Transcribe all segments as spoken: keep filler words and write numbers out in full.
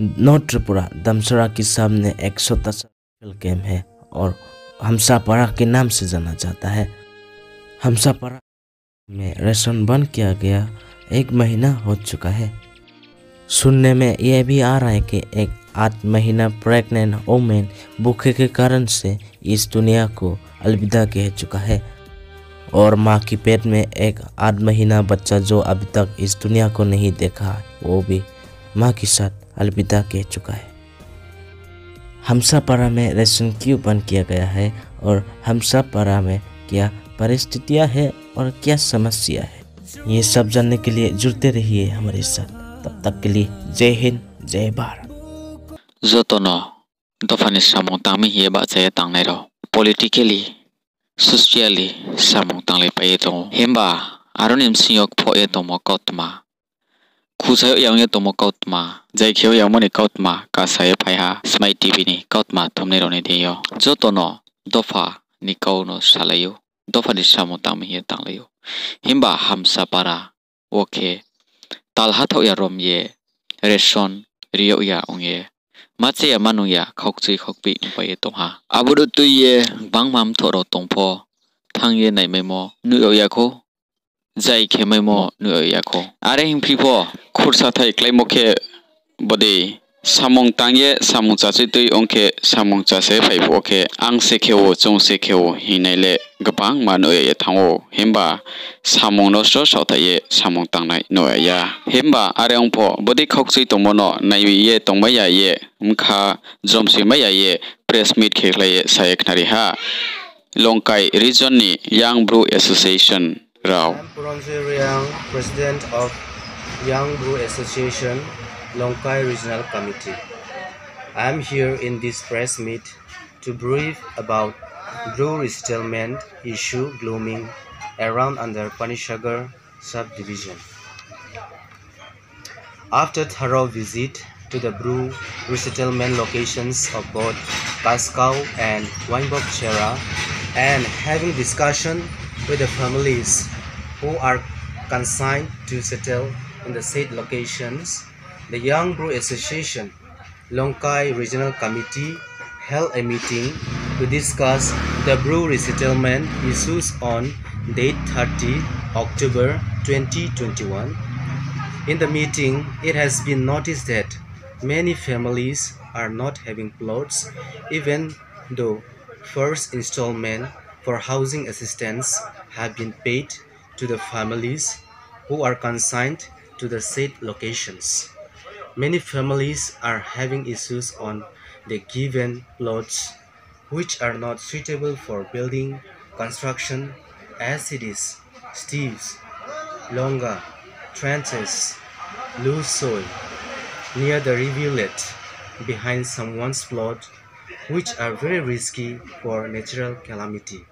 नॉर्थ त्रिपुरा, दमसरा के सामने एक छोटा सा ट्राइबल कैंप है और हमसापारा के नाम से जाना जाता है। हमसापारा में राशन बंद किया गया एक महीना हो चुका है। सुनने में यह भी आ रहा है कि एक आठ महीना प्रेग्नेंट वुमेन भूखे के कारण से इस दुनिया को अलविदा कह चुका है। और माँ की पेट में एक आठ महीना बच्चा जो अभी तक इस दुनिया को नहीं देखा, वो भी माँ के साथ अलविदा कह चुका है। हमसापारा में राशन क्यों बंद किया गया है और हमसापारा में क्या परिस्थितियां है और क्या समस्या है, ये सब जानने के लिए जुड़ते रहिए हमारे साथ। तब तक के लिए जय हिंद, जय Bharat. Joto no dopha ni samung tang mi hing ye bahcha ye tangnai rao politically, socially samung tanglaipai ye tong ou. Himba aro ni bsing yo kphoh ye tongmo kautma, khusa yo yang ye tongmo kautma, jai khe yo yangmo ni kautma kasa ye phai ha Smai TV ni kautma thumnai rao ni deing yo. Joto no dopha ni kau no salai ou, dopha ni samung tang mi hing ye tanglai ou. Himba Hamsapara wo khe tal hathaoh ya rom ye, ration ri yag ya ong ye, ma che ya ma nung ya khaukchui khaukpih ongpai ye tong ha. Abo no tui ye gbangma mthoh rao tong pho, thanng ye naimaimo nuh yag ya khou, jai khe maimo nuh yag ya khou. Are hingphi pho khursathai kláimo khe bodei samung tang ye samung chachoi tui ong khe, samung chasa ye phai phuh wo khe, ang se khe ou, chung se khe ou hingnai le gbangma nuh yag ye thanng ou. Himba samung no sro saohthaih ye samung tangnai nuh yag ya. Himba are ong pho bodei khaukchui tongmo no nai ye tongmai ya ye, bkha jromsoimai ya ye press meet khe khlai ye sa ye khnari ha Longkai region ni Young Bru Association rao. I'm Puranjoy Reang, President of Young Bru Association, Longkai Regional Committee. I'm here in this press meet to brief about Bru resettlement issue glooming around under Panisagar subdivision. After thorough visit to the Bru resettlement locations of both Kaskau and Waingbok Chera, and having discussion with the families who are consigned to settle in the said locations, the Young Bru Association Longkai Regional Committee held a meeting to discuss the Bru resettlement issues on date thirty October twenty twenty-one. In the meeting, it has been noticed that many families are not having plots, even though first installment for housing assistance have been paid to the families who are consigned to the said locations. Many families are having issues on the given plots, which are not suitable for building construction, as it is steeps, longa, trenches, loose soil near the rivulet behind someone's plot, which are very risky for natural calamity.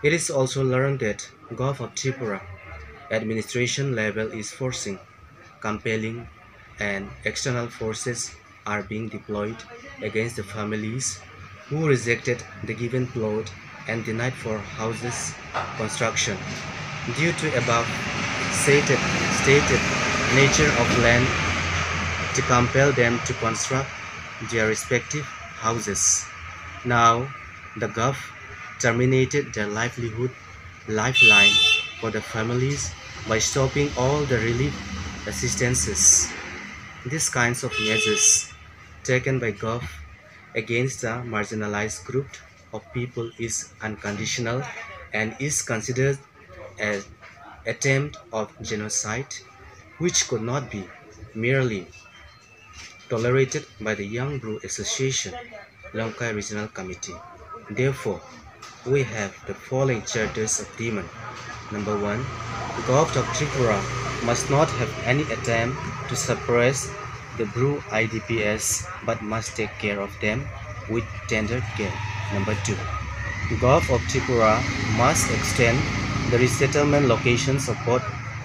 It is also learned that Govt of Tripura administration level is forcing, compelling, and external forces are being deployed against the families who rejected the given plot and denied for houses construction. Due to above stated, stated nature of land to compel them to construct their respective houses. Now, the Govt terminated their livelihood lifeline for the families by stopping all the relief assistances. These kinds of measures taken by Govt against the marginalized group of people is unconditional and is considered an attempt of genocide, which could not be merely tolerated by the Young Bru Association, Longkai Regional Committee. Therefore, we have the following charters of demand. Number one, Govt of Tripura must not have any attempt to suppress the Bru I D Ps, but must take care of them with tender care. Number two, Govt of Tripura must extend the resettlement locations of both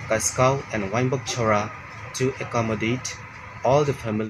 Kaskau and Waingbok Chera to accommodate all the families